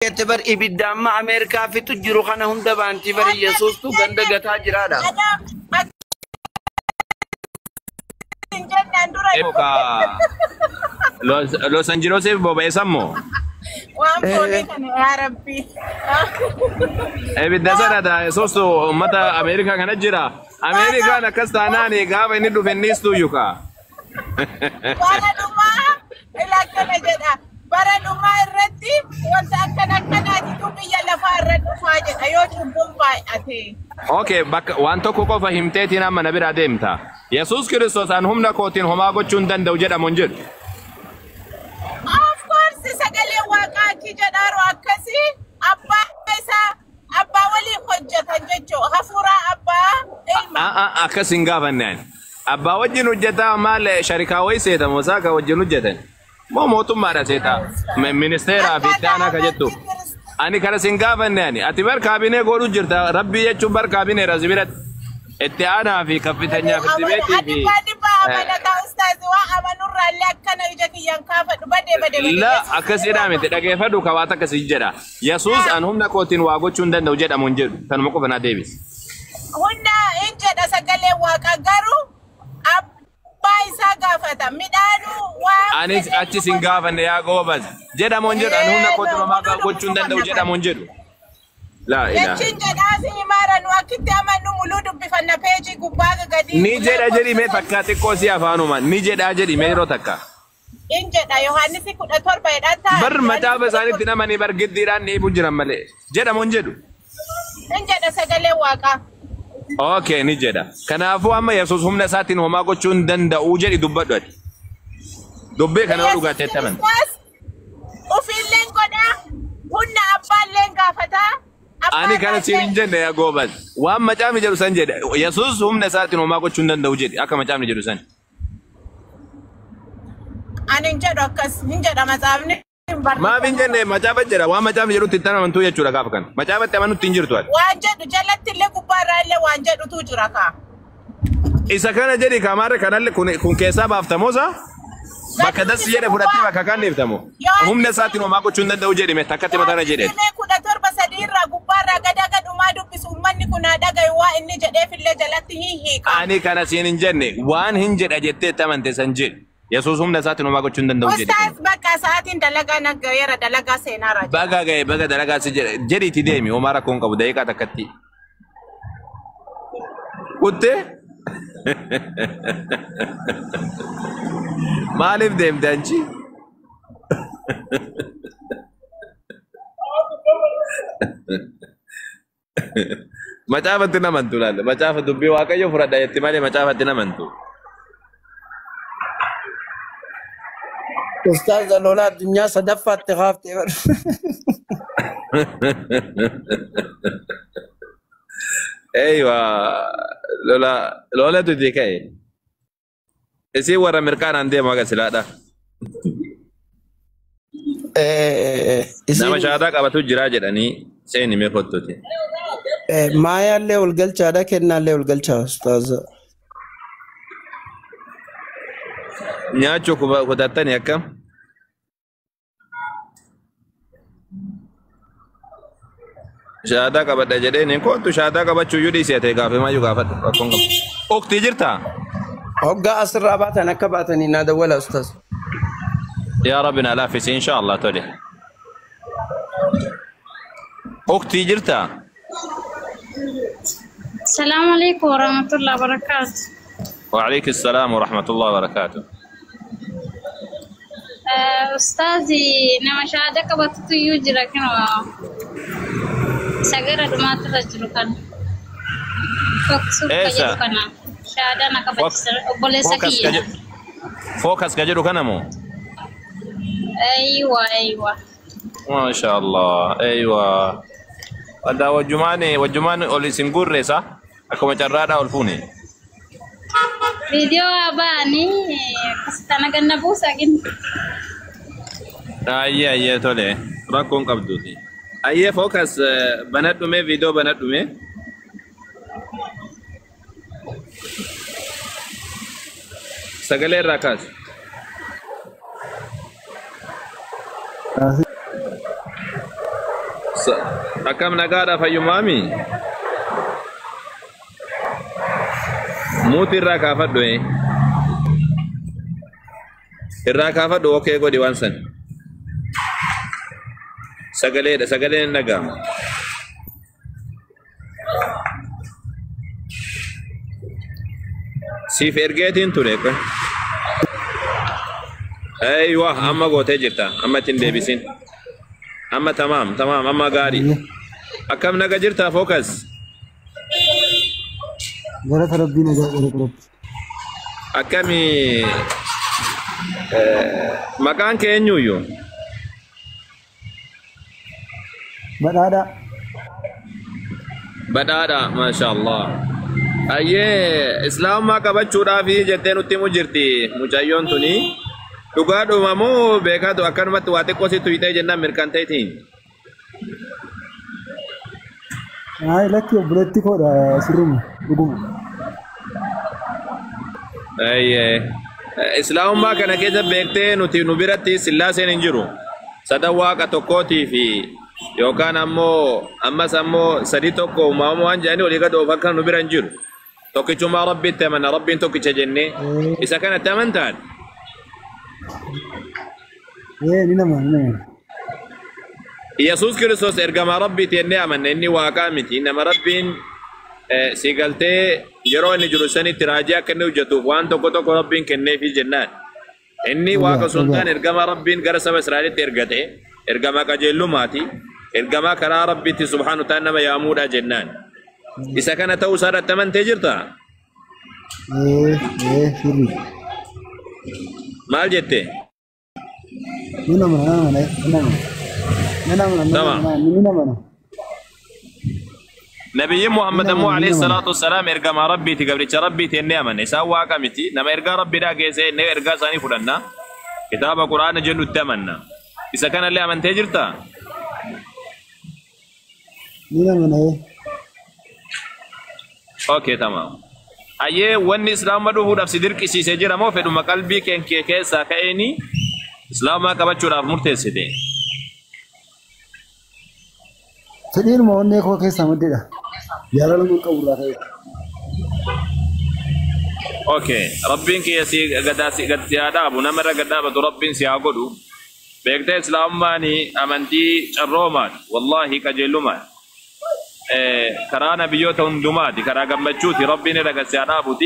Jette bar ibidda amma Ameerikaa fixu jiru kana hunda baantii bar Yesuustu ganda gataa jiraadha. Los Angelesiif boba'e moo? Waan foonii kana yaa Rabbi. Ibidda sana taa Yesuustu uummata Ameerikaa kana jira. Ameerikaan akkas taanaan gaafa inni dhufe innis tuyyuu kaa. Bara dhumaa ilakkana jedha. Bara dhumaa irratti wanta akkana akkanaatitu biyya lafaa irra dhufaa jedha yoo cubbuun baay'ate. Okay, bakka waan tokko qofa himteetiin amma na bira deemta. Yesuus Kiristoos an humna kootiin homaa gochuu hin danda'u jedhamu hin jedhu. Of course sagalee waaqaa akki jedhaaru akkasii abbaa isaa abbaa waliin hojjetan jechuudha. Hafuura abbaa ilma. Akkas hin gaafanne ani. Abbaa wajjin hojjetaa maal sharikaa wayii seetamoo isaa ka wajjin hojjetan? Moo mootummaadha seetaa? Ministeeraa fi itti aanaa ka jettu. Ani kana sin gaafanne ani. Ati bar kaabinee godhu jirta. Rabbii jechuun bar kaabineera si biratti. Itti aanaa fi kaffitanya firdi beetii fi. Dhibbaa amanataa ustaazi waa amanurraallee akkana ija kiyyaan kaafadhu badee badee badee. La akkas jedhaa miti dhageeffadhu ka waan akkasii jedha. Yesuus an humna kootiin waa gochuu hin danda'u jedhamu hin jedhu. Kanuma qofa naa deebisi. Humna hin jedha sagalee waaqa garuu abbaa isaa gaafata. Midhaanuu waa. Anis achi sin gaafanne yaa goobas. Jedhamu hin jedhu an humna kootiin homaa gochuu hin danda'u jedhamu hin jedhu. Laa ilaaha. Jechiin jedhaa si himaara nu akkitti amannu muluu dubbifanna peejii gubbaa gadi. Ni jedha jedhi mee takka xiqqoo si afaanuma. Ni jedhaa jedhi mee yeroo takka. In jedha Yohaannis 17 jedhaan ta'a. Bar macaafa isaaniitti namanii bar giddiidhaan dhiibu jiran malee. Jedhamu hin jedhu. In jedha sagalee waaqaa. Okay, ni jedha. Kanaafuu amma Yesuus humna isaatiin homaa gochuu hin danda'u jedhi dubbadhu ati. Dubbii kana yoo dhugaatte itti amanti. Ofiilleen godhaa humna abbaalleen gaafataa. Ani kana siin hin jenne yaa goobas. Waan macaafni jedhu san jedhe. Yesuus humna isaatiin homaa gochuu hin danda'u jedhi akka macaafni jedhu san. Ani hin jedhu akkas hin jedha macaafni. Maaf hin jenne macaafa jedha waan macaafni jedhutti itti amantuu jechuudha gaafa kana. Macaafatti amanutti hin jirtu ati. Waan jedhu jalatti illee gubbaarraa illee waan jedhutu jira kaa. Isa kana jedhi kamaarra kanallee kun keessaa baaftamoosa? Bakka dassi jedhe fudhattee bakka kan deebitamu. Humna isaatiin homaa gochuu hin danda'u jedhime takkatti mataana jedhe. 17:3 irraa gubbaarraa gada gadhumaa dubbisu uummanni kun haa dhagayu waa inni jedheefillee jalatti hin hiika. Ani kana siin hin jenne waan hin jedha jettee itti amante san jedhi. Yesuus humna isaatiin homaa gochuu hin danda'u jedhi. Ustaaz bakka sa'aatiin dalagaa naggayeera dalagaa seenaara. Baga ga'e baga dalagaa si jedhe jedhiitti deemi homaa rakkoo hin qabu daqiiqaa takkatti. Kuttee? Maaliif deemte anchi? Macaafatti namantu laalla. Macaafa dubbii Waaqayyo fudhadha jetti malee macaafatti namantu. Ustaaz lola addunyaa sadaffaatti kaaftee bar. Eeywa lola lolatu itti ka'e. Isin warra mirqaanaan deemu haga silaadha. Nama shaataa qabatu jira jedhanii seeni mee kottuti. Maayaallee ol galchaadha kennaallee ol galchaa ustaaz. Nyaachuu kutattanii akkam? Shaataa qabadha jedheen kottu shaataa qabachuu iyyuu dhiisee ta'e gaafii maayyuu gaafadhu rakkoon qabu. Uktii jirtaa? Hoggaa asirraa baatan akka baatanii naa dawwala ustaaz. Yaa Rabbi na laaffisi insha Allah tole. Uktii jirtaa? Salaamu alaikum warahmatullahi wabarakatuh. Waalaikum salaam warahmatullahi wabarakatuh. Ustaazi nama shaada qabatutu iyyuu jira kinoo sagara dhumaatirra jiru kana. Fokkisuuf ka jedhu kana. Shaada na kabachiisa obboleessa kiyya. Fookas ka jedhu kana moo? Aywa aywa. Maasha Allah aywa. Addaa wajjumaan ol isin gurreessa akkuma carraadhaa ol fuune. Viidiyoo ba'anii akkasitti naganna buusaa gin. Ayyee ayyee tole rakkoon qabduuti. Ayyee fookas banadhume viidiyoo banadhume. Sagalee irraa kaasi. Akkam nagaadha fayyumaami? Muuti irraa kaafadhu Irraa kaafadhu okee godhi waan san. Sagaleedha sagaleen hin dhaga'amu. Siif ergeetiin ture kun. Aywa amma gootee jirta amma ittiin deebisin. Amma tamaam tamaam amma gaarii. Akkam naga jirta focus. Galata Rabbii nagaa galata Rabbii. Akkami maqaan kee eenyuyyuu? Badhaadhaa. Badhaadha maashaallah. Ayyee islaamummaa qabachuudhaaf jettee nutti himu jirti mucayyoon tuni. Dhugaadhuma moo beekaatu akkanumatti waa xiqqoo sitti hiitee jennaan mirkanteetiin? Ay lakki obboleetti koodha sirruma dhuguma. Ayyee islaamummaa kana keessa beektee nuti nu biratti sillaaseen hin jiru. Sadan waaqa tokkootii fi yookaan ammoo ammas ammoo sadi tokko uumama waan jedhanii olii gad oofan kan nu bira hin jiru. Tokkichummaa Rabbiitti amanna Rabbiin tokkicha jennee isa kanatti amantaan. Ni nama ni nama. Yesuus Kiristoos ergamaa Rabbiiti jennee amanna inni waaqaa miti nama Rabbiin si galtee yeroo inni jiru sanitti raajii akka inni hojjetuuf waan tokko tokko Rabbiin kenneefii jennaan. Inni waaqa sun ta'an ergamaa Rabbiin gara saba Israa'elitti ergate ergamaa qajeellumaati ergamaa karaa Rabbiitti subhaanu ta'an nama yaamuudha jennaan. Isa kana ta'uu isaa irratti amantee jirta? Sirrii. Maal jette? Ni nama ni nama ni nama ni nama ni nama. Nabiyyi Muhammad ammoo alayhi salaatu wassalaam ergamaa Rabbiiti gabricha Rabbiiti jennee amanne isaan waaqa miti nama ergaa Rabbiidhaa geessee jennee ergaa isaanii fudhanna kitaaba Quraana jennu itti amanna isa kanallee amantee jirta? Ni amana. Okay tamaam. Ayyee wanni islaama dhufuudhaaf si dirqisiisee jira moo fedhuma qalbii kee keessaa ka'eeni islaamaa qabachuudhaaf murteessite? Fedhiinuma onnee koo keessaa maddeedha. Jaalala mun qabu irraa ka'e. Okay, Rabbiin kiyya si gadaa si gad si haa dhaabu nama irra gad dhaabatu Rabbiin si haa godhu. Beektee islaamummaan amantii carroomaadha. Wallaahi qajeellumaadha. Karaa nabiyyoota hundumaati karaa gammachuuti Rabbiin irra gad si haa dhaabuti.